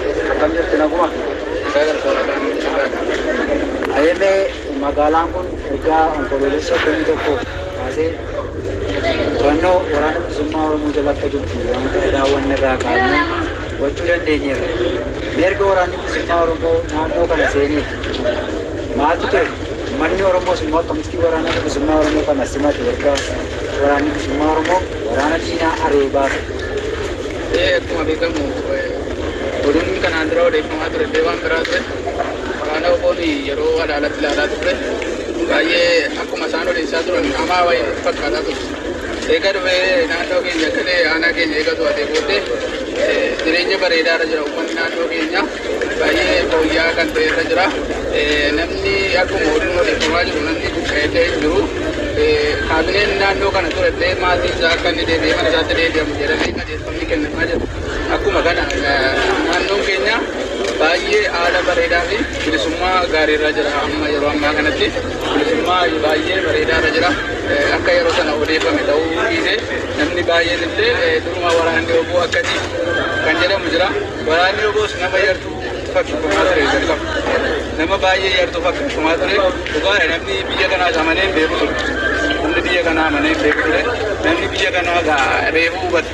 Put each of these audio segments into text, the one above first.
Akkam jirtu, naguma? Ayyemee, magaalaan kun ergaa Onkoloolessa 31 kaasee to'annoo Waraana Bilisummaa Oromoo jala akka jirtu wanta daawwanne irraa kaafnee hubachuu dandeenyeerra. Mee erga Waraanni Bilisummaa Oromoo naannoo kana seenee maaltu ture? Uummanni Oromoos immoo akkamitti Waraana Bilisummaa Oromoo kana simate erga Waraanni Bilisummaa Oromoo waraana diinaa ari'ee baase? Akkuma beekamu, oduun kanaan dura odeeffamaa ture illee waan biraa ture. Waraana WBOn yeroo alaalatti ilaalaa turre, baay'ee akkuma isaan odeessaa turan hamaa wayii nutti fakkaataa ture. Eega dhufee naannoo keenya galee, aanaa keenya eega to'atee booddee, jireenya bareedaa irra jira. Uummanni naannoo keenya baay'ee fooyya'aa kan ta'e irra jira. Namni akkuma oduun odeeffamaa jiru namni buqqa'ee ta'e hin jiru. Kaabineen naannoo kana ture illee maatii isaa akka inni deebi'ee mana isaatti deebi'amu jedhamee qajeelfamni kennamaa jira. Akkuma kana naannoon keenya baay'ee haala bareedaa fi bilisummaa gaarii irra jira. Amma yeroo ammaa kanatti bilisummaa baay'ee bareedaa irra jira. Akka yeroo sana odeeffame ta'uu dhiisee, namni baay'een illee duruma waraanni WBO akkasii kan jedhamu jira. Waraanni WBOs nama yartuu fakkeeffamaa ture jalqaba. Nama baay'ee yartuu fakkeeffamaa ture. Dhugaadha, namni biyya kanaas amanee hin beeku ture. Namni biyya kanaa amanee hin beeku ture. Namni biyya kanaa reefuu hubate.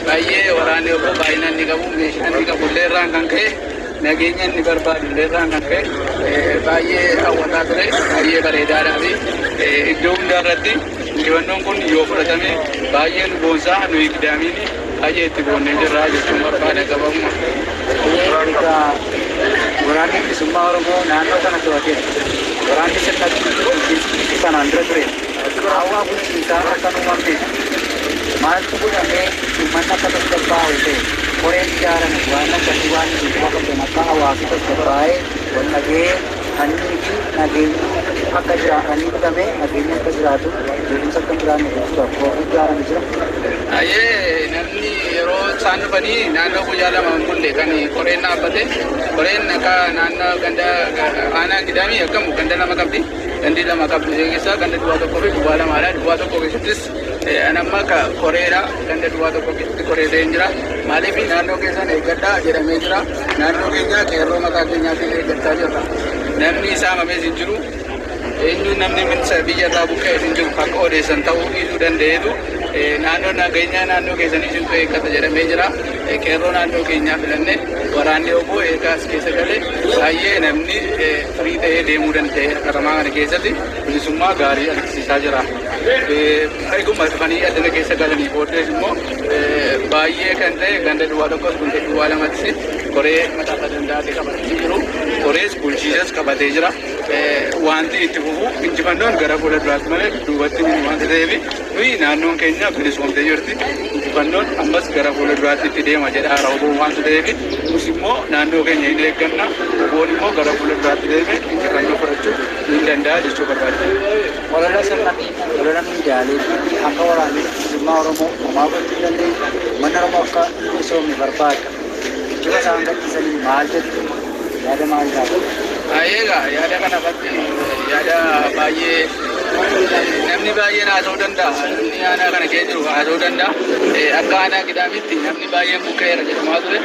Baay'ee waraanni WBO baay'inaan inni qabu, meeshaa inni qabu illee irraan kan ka'e, nageenya inni barbaadu illee irraan kan ka'e, baay'ee hawwataa ture, baay'ee bareedaadhaa fi iddoo hundaa irratti injifannoon kun yoo fudhatame baay'ee nu boonsaa. Nuyi Gidaamiin baay'ee itti boonnee jirra jechuun barbaada qabamuma. Egaa Waraanni Bilisummaa Oromoo naannoo kana to'ateera. Waraanni sirna bulchiinsa kanaan dura ture. Qaawwaa bulchiinsaa akka hin uumamneef maaltu godhamee uummanni akka tasgabbaa'u ta'e? Koreen ijaarame waan akkasii waan hin qabdan, akka hawaasni tasgabbaa'ee wal dhaga'ee hannii fi nageenyi akka jiraatanii godhamee, nageenyi akka jiraatu, jeequmsa akka hin jiraanne gochuudhaaf koreen ijaarame jira? Baay'ee namni yeroo isaan dhufanii naannoo guyyaa 2 hin bulle kan koreen dhaabbate. Koreen akka naannoo ganda aanaa Gidaamii akkamu ganda lama qabdi. Gandi lama qabdu ishee keessaa ganda duwwaa tokkoo fi duwwaa lamaadha. Duwwaa tokko keessattis an amma akka koreedha. Ganda duwwaa tokko keessatti koree ta'een jira. Maaliif naannoo keessan eeggadhaa jedhamee jira. Naannoo keenya qeerroo mataa keenyaatiin eeggachaa jirra. Namni saamamees hin jiru. Eenyuun namni biyya irraa buqqa'es hin jiru. Akka odeessan ta'uu dhiisuu danda'eetu naannoo nageenyaa naannoo keessanii isintu eeggata jedhamee jira. Qeerroo naannoo keenyaa filanne. Waraanni WBO eegaa as keessa galee baay'ee namni firii ta'ee deemuu danda'e, katamaa kana keessatti bilisummaa gaarii agarsiisaa jira. Eeguma dhufanii addana keessa galanii booddees immoo baay'ee kan ta'e ganda duwwaa tokkos ganda duwwaa lamattis koree mataa isaa danda'ate qabatee jiru. Korees bulchiisas qabatee jira. Wanti itti fufu injifannoon gara fuula duraatti malee duubatti miti wanta ta'eef, nuyi naannoon keenya bilisoomtee jirti. Injifannoon ammas gara fuula duraatti itti deema jedha WBOn wanta ta'eef, nus immoo naannoo keenya hin eegganna. WBOn immoo gara fuula duraatti deeme injifannoo fudhachuu hin danda'a jechuu barbaada. Olola sirna fi olola miidiyaalee fi akka Waraanni Bilisummaa Oromoo homaa gochuu hin dandeenye, uummanni Oromoo akka hin bilisoomne barbaada. Geejjiba isaan gadhiisanii maal jettu? Yaada maal qabu? Egaa yaada kana irratti yaada baay'ee namni baay'een haasa'uu danda'a. Namni aanaa kana keessa jiru haasa'uu danda'a. Akka aanaa Gidaamitti namni baay'een buqqa'eera jedhamaa ture.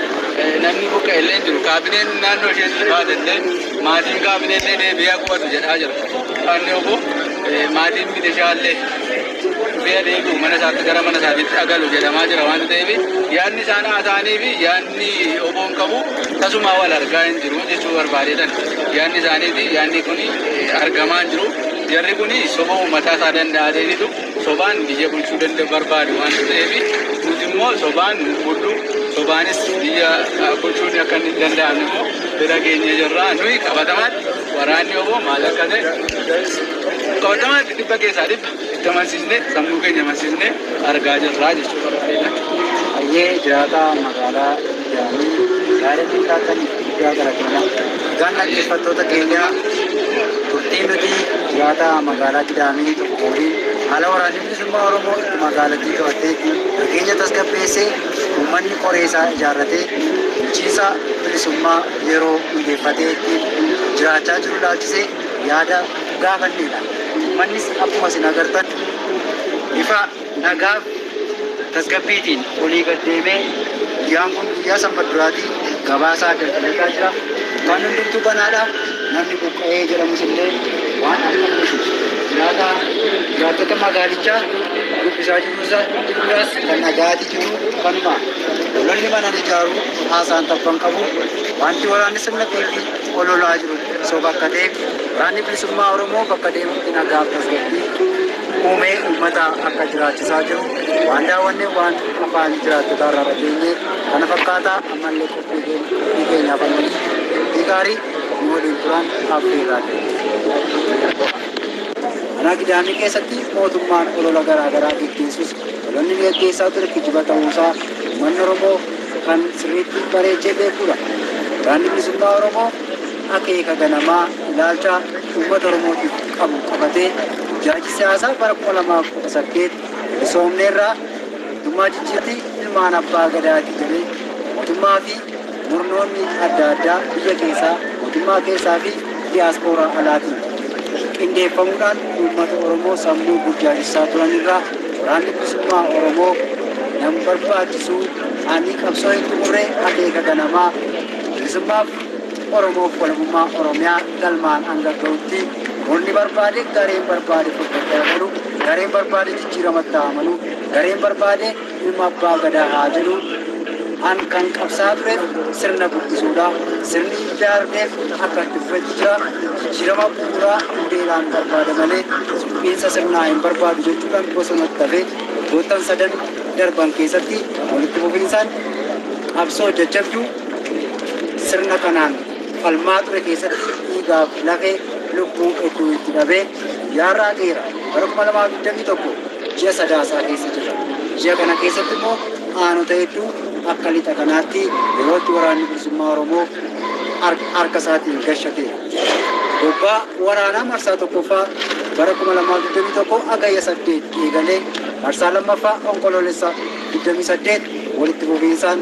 Namni buqqa'e illee hin jiru. Kaabineen naannoo isheetti baate illee, maatiin kaabinee illee deebi'ee qubatu jedhaa jira. Qaanni obbo maatiin milishaa illee dhufee deebi'u mana isaatti, gara mana isaatiitti agalu jedhamaa jira waan ta'eef, yaadni isaan haasa'anii fi yaadni WBOn qabu tasuma wal argaa hin jiru jechuu barbaadeetan. Yaadni isaaniiti yaadni kun argamaa hin jiru. Jarri kun soba uummataa isaa danda'a ta'etu sobaan biyya bulchuu danda'u barbaadu waan ta'eef, nuti immoo sobaan bullu, sobaanis biyya bulchuun akka hin danda'amne immoo bira geenye jirra. Nuyi qabatamaatti waraanni WBO maal akka ta'e qabatamaatti 100% itti amansiisnee, sammuu keenya amansiisnee argaa jirra jechuu barbaadedha. Hayyee, jiraataa magaalaa Gidaamii, yaada xiqqaataniif guddaa galatoomaa. Egaan dhaggeeffattoota keenya, turtii nuti jiraataa magaalaa Gidaamii tokko waliin haala Waraanni Bilisummaa Oromoo itti magaalattii to'attee, nageenya tasgabbeessee, uummanni qoree isaa ijaarratee, bulchiinsa bilisummaa yeroo hundeeffatee ittiin jiraachaa jiru ilaalchisee yaada gaafannedha. Uummannis akkuma isin agartan bifa nagaaf tasgabbiitiin olii gad deemee, guyyaan kun guyyaa sanbata duraatii. Gabaasaa daldalataa jira. Dukkaanni hundumtuu banaadha. Namni buqqa'ee jedhamus illee waan akka miti. Jiraataa jiraattota magaalichaa dubbisaa jirus kan dhaga'aati jiru kanuma. Lolli mana ijaaru haasaan tabban qabu. Wanti waraanni sirna PP ololaa jiru soba akka ta'eef waraanni bilisummaa Oromoo bakka deemutti nagaaf tasgabbii uumee uummata akka jiraachisaa jiru waan daawwanne waan afaan jiraattotaa irraa dhageenye kana fakkaataa. Ammallee qophii keenyaaf amalii gaarii nu waliin turan affeerraa ta'e. Mana Gidaamii keessatti mootummaan olola garaa garaa geggeessus ololli geggeessaa ture kijiba ta'uusaa uummanni Oromoo kan sirriitti bareechee beekudha. Waraanni bilisummaa Oromoo akeeka ganamaa ilaalcha uummata Oromootiif qabu qabatee jaaji siyaasaa bara 2018 bilisoomneerraa mootummaa jijjiirti ilmaan abbaa gadaati jedhee mootummaa fi murnoonni adda addaa biyya keessaa, mootummaa keessaa fi diyaaspooraa alaatiin qindeeffamuudhaan uummata Oromoo sammuu burjaajessaa turanirraa waraanni bilisummaa Oromoo nan barbaachisuu, ani qabsoo hin xumurree, akeeka ganamaa bilisummaaf Oromoof walabummaa Oromiyaa galmaan hanga ga'utti murni barbaade, gareen barbaade furdatee, gareen barbaade jijjiiramatti amanuu, gareen barbaade ilma abbaa gadaa haa jedhu, an kan qabsaa tureef sirna guddisuudha. Sirni ijaarmeef akka itti fufetti jira. Jijjiirama bu'uuraa hundeedhaan barbaada malee suphiinsa sirnaa hin barbaadu jechuudhaan bosonatti hafee waggoottan sadan darban keessatti walitti fufiinsaan qabsoo jajjabduu sirna kanaan falmaa ture keessatti dhiigaaf lafee lubbuu hedduu itti dhabee guyyaarraa ga'eera. Bara 2021 ji'a Sadaasaa keessa jira. Ji'a kana keessatti immoo aanota hedduu akka lixa kanaatti yeroo itti waraanni bilisummaa Oromoo harka isaatiin gashateera. Bobbaa waraanaa marsaa tokkoffaa bara 2021 Hagayya 8 eegalee marsaa lammaffaa Onkoloolessa 28 walitti fufiinsaan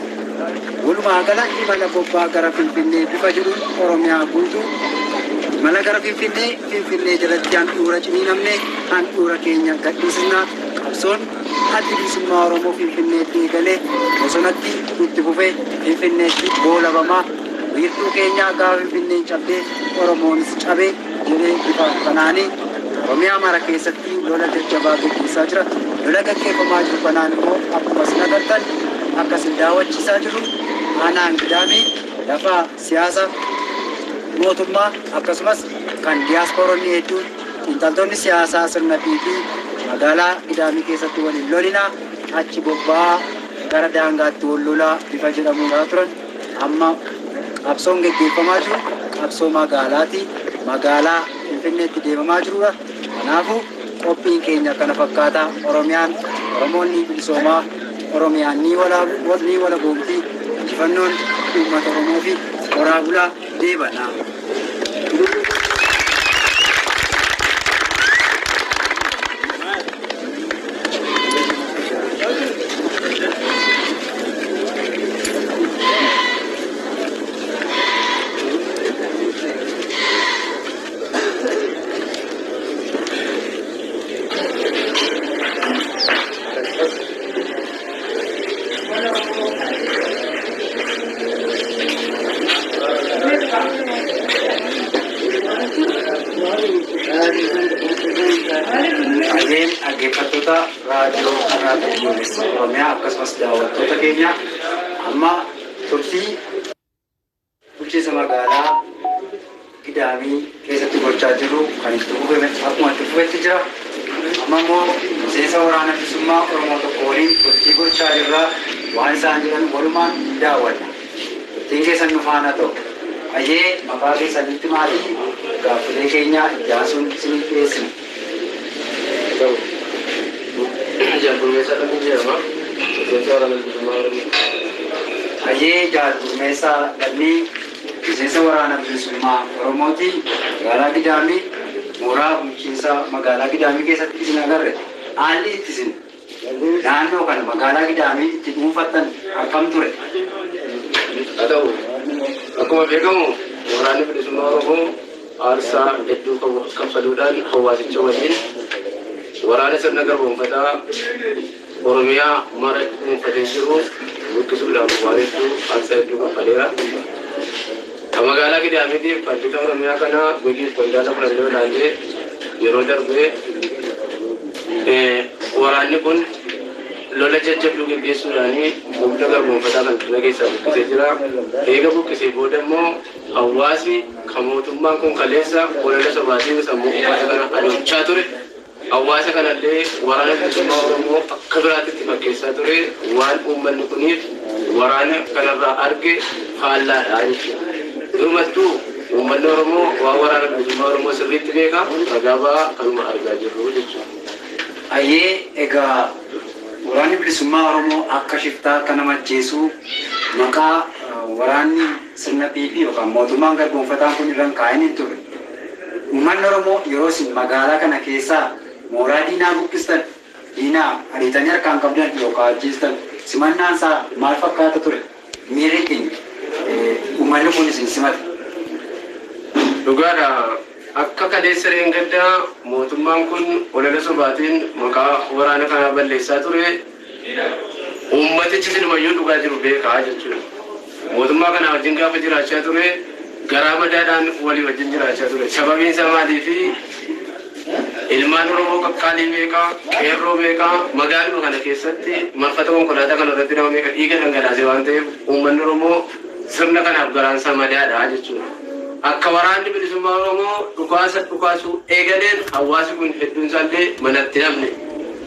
walumaa gala imala bobbaa gara Finfinnee bifa jedhuun Oromiyaa guutuu imala gara Finfinnee, Finfinnee jalatti handhuura ciniinamne handhuura keenya gadhiisnaa, qabsoon addi bilisummaa Oromoo Finfinneetti eegalee bosonatti itti fufee Finfinneetti goolabamaa, wiirtuu keenyaa gaafa Finfinneen cabdee Oromoonis cabee jedhee bifa kanaanii Oromiyaa mara keessatti lola jajjabaa gaggeessaa jira. Lola gaggeeffamaa jiru kanaan immoo akkuma isin agartan akka isin daawwachiisaa jiru aanaan Gidaamii lafa siyaasa mootummaa akkasumas kan diyaasporonni hedduun xiinxaltoonni siyaasaa sirna PP magaalaa Gidaamii keessatti waliin lolinaa achi bobba'aa gara daangaatti wal lolaa bifa jedhamuudhaa turan, amma qabsoon gaggeeffamaa jiru qabsoo magaalaati. Magaalaa Finfinneetti deemamaa jirudha. Kanaafuu qophiin keenya kana fakkaataa. Oromiyaan, Oromoon ni bilisoomaa, Oromiyaan ni walaboomti, injifannoon uummata Oromoo fi horaa bulaa deebanaa. Dhageen dhaggeeffattoota raadiyoo Arraata Biyyoolessa Oromiyaa akkasumas daawwattoota keenya, amma turtii bulchiinsa magaalaa Gidaamii keessatti gochaa jiru kan itti fufame akkuma itti fufetti jira. Amma immoo miseensa waraana bilisummaa Oromoo tokko waliin turtii gochaa jirra. Waan isaan jedhan walumaan daawwanna. Turtiin keessan nu faana ta'u. Ayyee, maqaa keessanitti maatii gaaffilee keenya itti aansuun isiniif dhiyeessina. Jaal Gurmeessaa Lammii jedhama. Miseensa waraana bilisummaa Oromoo. Ayyee, Jaal Gurmeessaa Lammii miseensa waraana bilisummaa Oromooti. Magaalaa Gidaamii, mooraa bulchiinsa magaalaa Gidaamii keessatti isin agarre. Haalli itti isin naannoo kana magaalaa Gidaamii itti dhuunfattan akkam ture? Haa ta'u, akkuma beekamu waraanni bilisummaa Oromoo aarsaa hedduu kaffaluudhaan hawaasicha waliin waraana sirna garboomfataa Oromiyaa mara dhuunfatee jiru buqqisuudhaaf waan hedduu aarsaa hedduu kaffaleera. Kan magaalaa Gidaamiitiif kan lixa Oromiyaa kana gogiif qondaala fudhannee ilaallee yeroo darbee waraanni kun lola jajjabduu geggeessuudhaan humna garboomfataa kan biyya keessaa buqqisee jira. Eega buqqisee booda immoo hawaasi kan mootummaan kun kaleessa olola sobaatiin sammuu uummata kana adoochaa ture. Hawaasa kanallee waraana bilisummaa Oromoo akka biraatti itti fakkeessaa ture waan uummanni kuniif waraana kanarraa arge faallaadha jechuudha. Dhumattuu uummanni Oromoo waan waraana bilisummaa Oromoo sirriitti beeka, ragaa ba'aa kanuma argaa jirru jechuudha. Ayyee, egaa waraanni bilisummaa Oromoo akka shiftaa akka nama ajjeesuu maqaa waraanni sirna PP yookaan mootummaan garboomfataan kun irra hin kaa'in hin turre. Uummanni Oromoo yeroo isin magaalaa kana keessaa mooraa diinaa buqqistan, diinaa ariitanii harkaan qabdan yookaan ajjeestan simannaan isaa maal fakkaata ture? Miirri ittiin uummanni kun isin simate. Dhugaadha. Akka kaleessa dheengaddaa mootummaan kun olola sobaatiin maqaa waraana kanaa balleessaa ture, uummatichi silumayyuu dhugaa jiru beekaa jechuudha. Mootummaa kanaa wajjin gaafa jiraachaa ture garaa madaadhaan walii wajjin jiraachaa ture. Sababiin isaa maaliifi ilmaan Oromoo qaqqaalii meeqaa, qeerroo meeqaa magaaluma kana keessatti marfata konkolaataa kana irratti nama meeqa dhiiga dhangalaase waan ta'eef uummanni Oromoo sirna kanaaf garaan isaa madaadha jechuudha. Akka waraanni bilisummaa Oromoo dhukaasa dhukaasuu eegaleen hawaasi kun hedduun isaallee manatti namne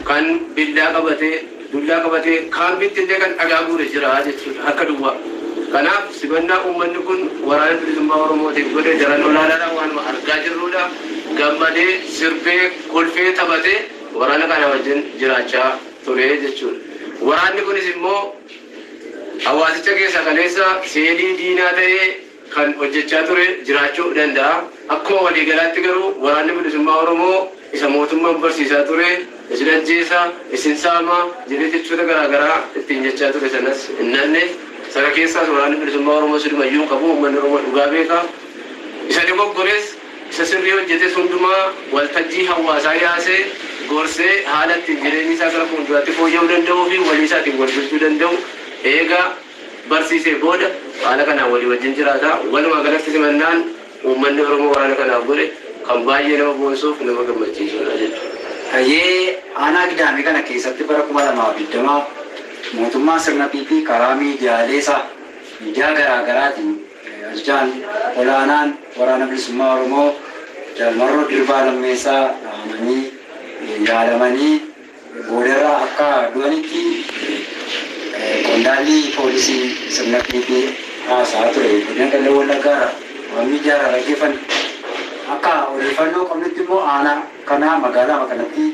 kan billaa qabatee, dullaa qabatee, kaambiitti illee kan dhagaa guure jira jechuudha harka duwwaa. Kanaaf simannaa uummanni kun waraana bilisummaa Oromootiif godhe daran olaanaadha waanuma argaa jirrudha. Gammadee, sirbee, kolfee, taphatee waraana kana wajjin jiraachaa ture jechuudha. Waraanni kunis immoo hawaasicha keessa kaleessa seelii diinaa ta'ee kan hojjechaa ture jiraachuu danda'a. Akkuma waliigalaatti garuu waraanni bilisummaa Oromoo isa mootummaan barsiisaa ture, isin ajjeesa, isin saama jedhee jechoota garaagaraa ittiin jechaa ture sanas hin nanne. Sana keessaas waraanni bilisummaa Oromoo silumayyuu hin qabu, uummanni Oromoo dhugaa beeka. Isa dogoggores, isa sirrii hojjetes hundumaa waltajjii hawaasaa yaasee gorsee haala ittiin jireenyi isaa gara fuulduraatti fooyya'uu danda'uu fi walii isaatiin wal bulchuu danda'u eega barsiisee booda haala kanaan walii wajjin jiraata. Walumaa galatti simannaan uummanni Oromoo waraana kanaaf godhe kan baay'ee nama boonsuuf nama gammachiisudha jechuudha. Hayyee, aanaa Gidaamii kana keessatti bara 2020 mootummaan sirna PP karaa miidiyaalee isaa miidiyaa garaa garaatiin ajajaan olaanaan waraana bilisummaa Oromoo Jaal Marroo Dirribaa Lammeessaa dhahamanii yaalamanii boodarraa akka du'anitti qondaalli poolisii sirna PP haasa'aa ture godina Qellem Wallaggaarraa waan miidiyaarraa dhaggeeffanne. Akka odeeffannoo qabnutti immoo aanaa kanaa magaalaa kanatti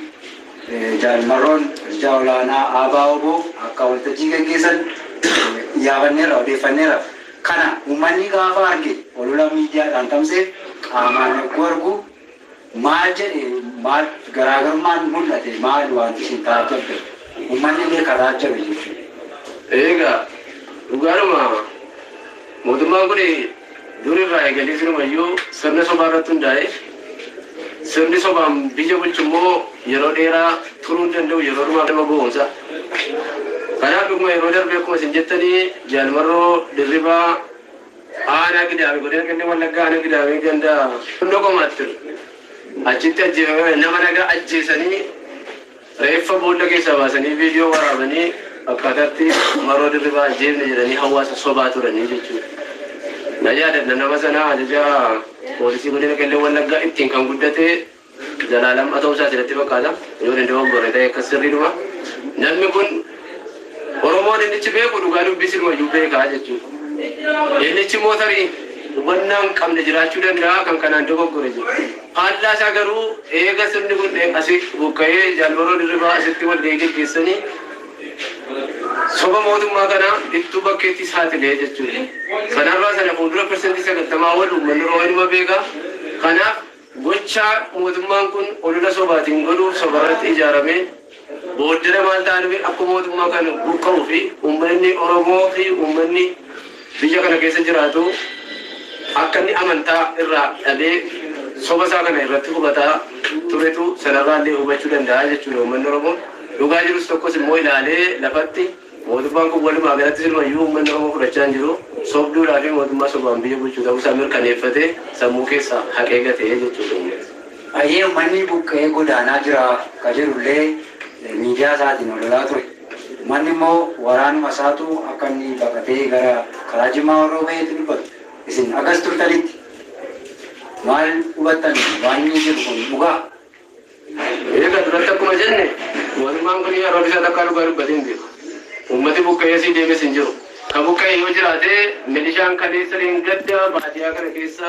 Jaal Marroon ajajaa olaanaa ABO akka waltajjii gaggeessan yaafanneerra, odeeffanneerra. Kana uummanni gaafa arge olola miidiyaadhaan tamsa'e qaamaan yogguu argu maal jedhe? Maal garaagarummaan mul'ate? Maal wanti isin taajjabde? Uummanni illee ka taajjabe jechuudha. Egaa dhugaadhuma mootummaan kun dur irraa eegalee silumayyuu sirna sobaa irratti hundaa'e. Sirni sobaan biyya bulchu immoo yeroo dheeraa turuu hin danda'u, yeroo dhumaaf nama gowwoomsa. Kanaaf dhuguma yeroo darbe akkuma isin jettanii Jaal Marroo Dirribaa aanaa Gidaamii godina Qellem Wallaggaa aanaa Gidaamii ganda Hundoo qomaatti ture. Achitti ajjeefame, nama nagaa ajjeesanii reeffa boolla keessaa baasanii viidiyoo waraabanii akkaataatti Marroo Dirribaa ajjeefne jedhanii hawaasa sobaa turanii jechuudha. Na yaadadha nama sana, ajaja poolisii godina Qellem Wallaggaa ittiin kan guddate Zalaalam ta'uu isaa asirratti fakkaata. Yoo danda'u gorre ta'e akkas sirriidhuma. Namni kun Oromoon innichi beeku dhugaa dubbii silumayyuu beekaa jechuudha. Innichi immoo tarii hubannaa hin qabne jiraachuu danda'a kan kanaan dogoggore jiru. Faallaa isaa garuu eega sirni kun asii buqqa'ee Jaal Marroo Dirribaa asitti wal ga'ii geggeessanii soba mootummaa kanaa ittuu bakkeetti saaxilee jechuudha. Sanarraa sana fuuldura 90% ol uummanni Oromoo inuma beeka. Kanaaf gochaa mootummaan kun olola sobaatiin godhuuf sobarratti ijaaramee booddee maal ta'aa dhufe akka mootummaa kana buqqa'uu fi uummanni Oromoo fi uummanni biyya kana keessa jiraatu akka inni amantaa irraa dhabee soba isaa kana irratti hubataa turetu sanarraa illee hubachuu danda'a jechuudha uummanni Oromoo. Dhugaa jirus tokkos immoo ilaalee lafatti Mootummaan kun walumaa galatti silumayyuu uummanni Oromoo fudhachaa hin jiru. Sobduudhaa fi mootummaa sobaan biyya bulchuu ta'uusaa mirkaneeffatee sammuu keessaa haqee gatee jechuudha. Ayyee, uummanni buqqa'ee godaanaa jira ka jedhullee miidiyaa isaatiin ololaa ture. Uummanni immoo waraanuma isaatu akka inni baqatee gara karaa Jimmaa Horroo baheetti dubbatu. Isin akkas turtanitti maal hubattan, waan inni jiru kun dhugaa? Egaa duratti akkuma jenne, mootummaan kun yeroo isaa takkaa dhugaa dubbatee hin beeku. Uummati buqqa'ee sii deemes hin jiru. Ka buqqa'e yoo jiraate, milishaan kaleessa gadda baadiyyaa kana keessa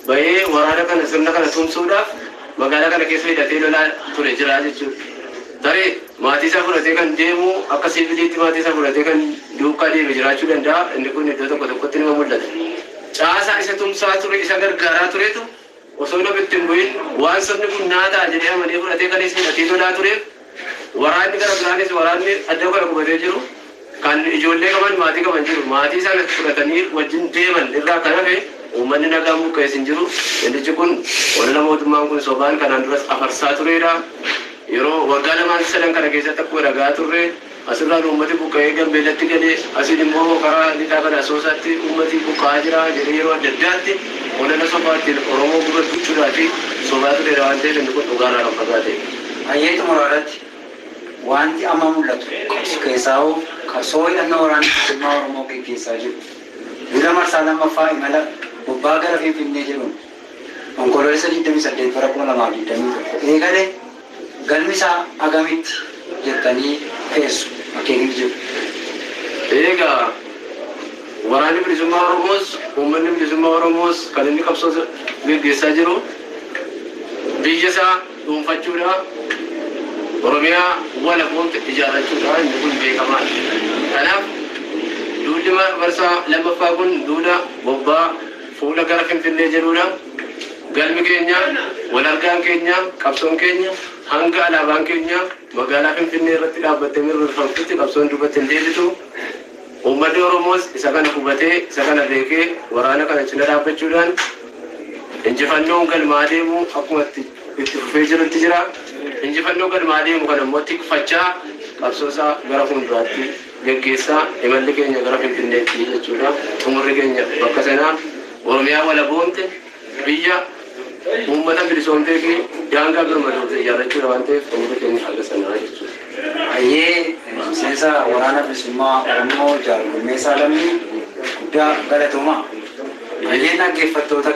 bahee waraana kana, sirna kana tumsuudhaaf magaalaa kana keessa hidhatee lolaa ture jira jechuudha. Tarii maatii isaa fudhatee kan deemu, akka siiviliitti maatii isaa fudhatee kan duukaa deeme jiraachuu danda'a. Inni kun iddoo tokko tokkotti nima mul'ata. Caasaa isa tumsaa ture, isa gargaaraa turetu osoo namni itti hin bu'in waan sirni kun naa ta'a jedhee amanee fudhatee kan isa hidhatee lolaa tureef, waraanni gara biraanis, waraanni adda kana qubatee jiru kan ijoollee qaban, maatii qaban jiru, maatii sana fudhatanii wajjin deeman irraa kan hafe uummanni nagaan buqqa'es hin jiru. Innichi kun olola mootummaan kun sobaan kanaan duras afarsaa turedha. Yeroo waggaa lamaan sadan kana keessatti akkuma dhagaa turre, asirraan uummati buqqa'ee Gambeellatti galee, asiin immoo karaa lixaa kana Asoosaatti uummati buqqa'aa jira jedhee yeroo adda addaatti olola sobaattiin Oromoo gubachuudhaa fi sobaa turedha waan ta'eef, inni kun dhugaarraa kan fagaate. Ayyee, xumuraarratti wanti amma mul'atu keessaa qabsoo hidhannoo waraana bilisummaa Oromoo gaggeessaa jiru. Duula marsaa lammaffaa imala bobbaa gara Finfinnee jedhuun Onkoloolessa 28 bara 2021 eegale galmi isaa agamitti jettanii keessu akeekni jiru? Egaa waraanni bilisummaa Oromoos, uummanni bilisummaa Oromoos kan inni qabsoo gaggeessaa jiru biyya isaa dhuunfachuudha. Oromiyaa walaboomte ijaarrachuudha, inni kun beekamaadha. Kanaaf duulli marsaa lammaffaa kun duula bobbaa fuula gara Finfinnee jedhudha. Galmi keenya, wal argaan keenya, qabsoon keenya hanga alaabaan keenya magaalaa Finfinnee irratti dhaabbattee mirmirfamtutti qabsoon duubatti hin deebitu. Uummanni Oromoos isa kana hubatee, isa kana beekee, waraana kana cina dhaabbachuudhaan injifannoon galmaa deemu akkuma itti fufee jirutti jira. Injifannoo galmaa deemu kana immoo tikfachaa qabsoosaa gara fuulduraatti geggeessaa, imalli keenya gara Finfinneetti jechuudha. Xumurri keenya bakka sanaa Oromiyaa walaboomte, biyya uummata bilisoomtee fi daangaa birmadoomte ijaarrachuudha waan ta'eef, xumurri keenya haga sanaa jechuudha. Ayyee, miseensa waraana bilisummaa Oromoo Jaal Gurmeessaa Lammii, guddaa galatoomaa. Ayyeen, dhaggeeffattoota keenya.